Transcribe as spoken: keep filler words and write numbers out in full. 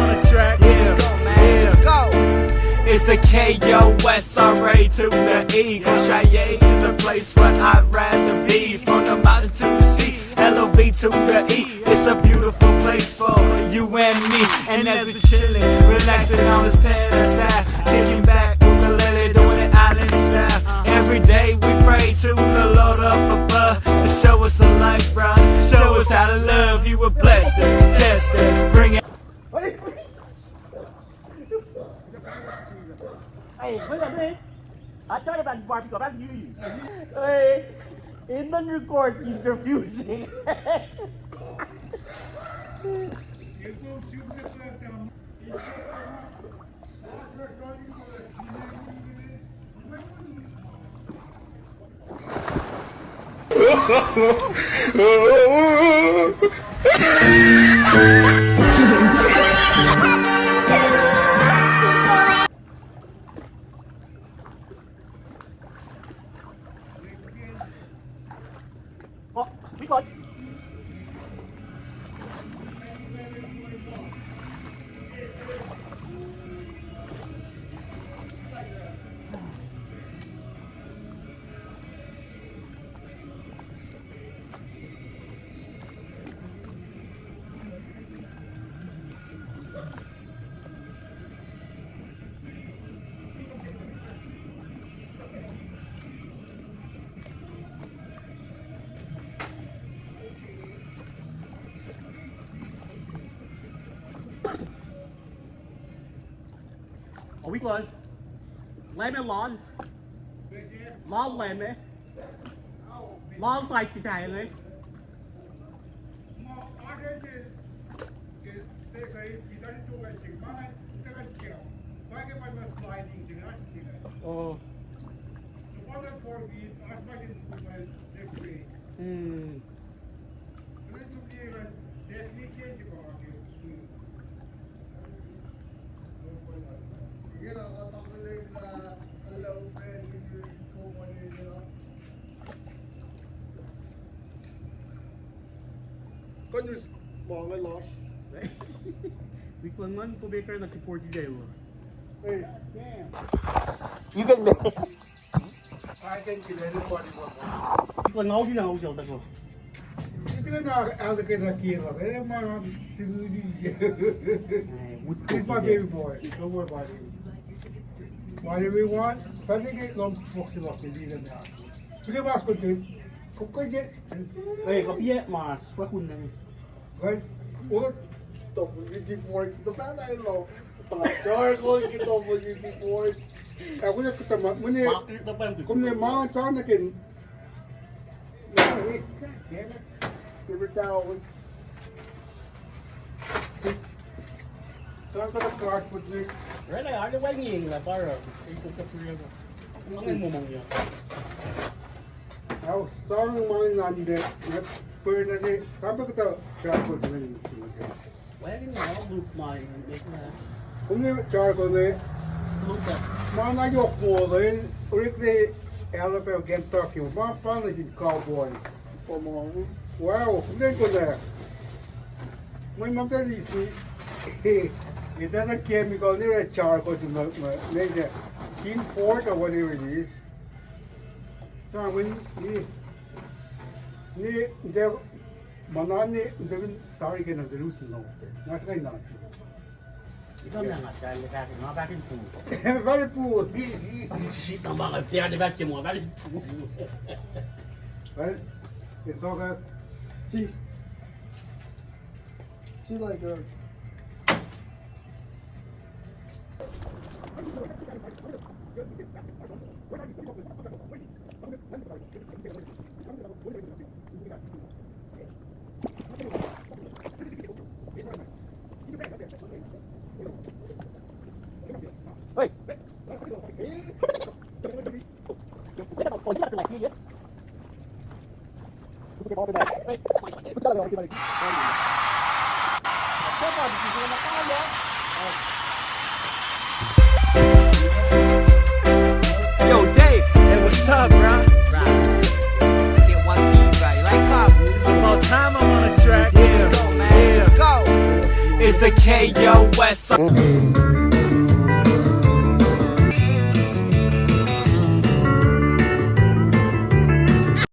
The track. Yeah, let's go, man. Yeah. Let's go. It's the K O S R A to the E. Koshai is the place where I'd rather be. From the mountain to the sea, L O V to the E. It's a beautiful place for you and me. And as we chillin', relaxing on this pad, kicking back, ukulele, doing it island style. Every day we pray to the Lord up above to show us a life, bro. Show us how to love. You will bless us, test us, bring it. Hey, wait a minute. I thought about barbecue. Hey, it doesn't record interviews. Awik lal. Leum ah lal. Lal Leum ah. Lal saik sisacl inge. Oh. Hmm. Kuh in us ma inge lasr. Wik luhn Nguhn, kom ac kuh in support-i lah. Hey. You can make. Kuh in ngausi na ngausi el tuhkuh. Ita na allocate na kira. Eh, ma, sividi. Eh, would cook. He's my baby boy. Don't worry about him. Whatever he want, fahli ke lom foksi loki leader na. Suke mas ko te, ko ko je. Eh, kapia mas, wa kun na. Right? What? Double U T forty. The fact that I love. Charcoal ke double U T forty. Eh, kuh na kuhtuh ma, mune, kom ne ma sana ke. River Tower. Saan kuhtuh cardboard ne. Rela, ale wal ngi la para. Ito ka pula. Mangan mo mangya. Au, sang mangan de. Pernah ne, sampai kuhtuh cardboard ne. Wal ngi la look ma in make na. Kom ne charcoal ne. Look at. Ma na yohk mo la in, orekla Alabama, Kentucky. Ma fahla in cowboy. Wow, kom ne kona. Mwe mam ta lisi. Ita na chemical ne ra charcoal si ma, ma, ne, ne, King Ford or whatever it is. Sa, when, ne, ne, ne, ma na ne, ne, tari ke na, ne, luti na. Na, na, na. Ito na nga, sa, le, sa, nga, back in pool. Very pool. Shit, na ma nga, sa, le, back in, back in pool. Well, it's okay. See, see, like, uh, Yo, Dave, hey, what's up, bro? Bro, get one piece, bro. You like cop? K O S.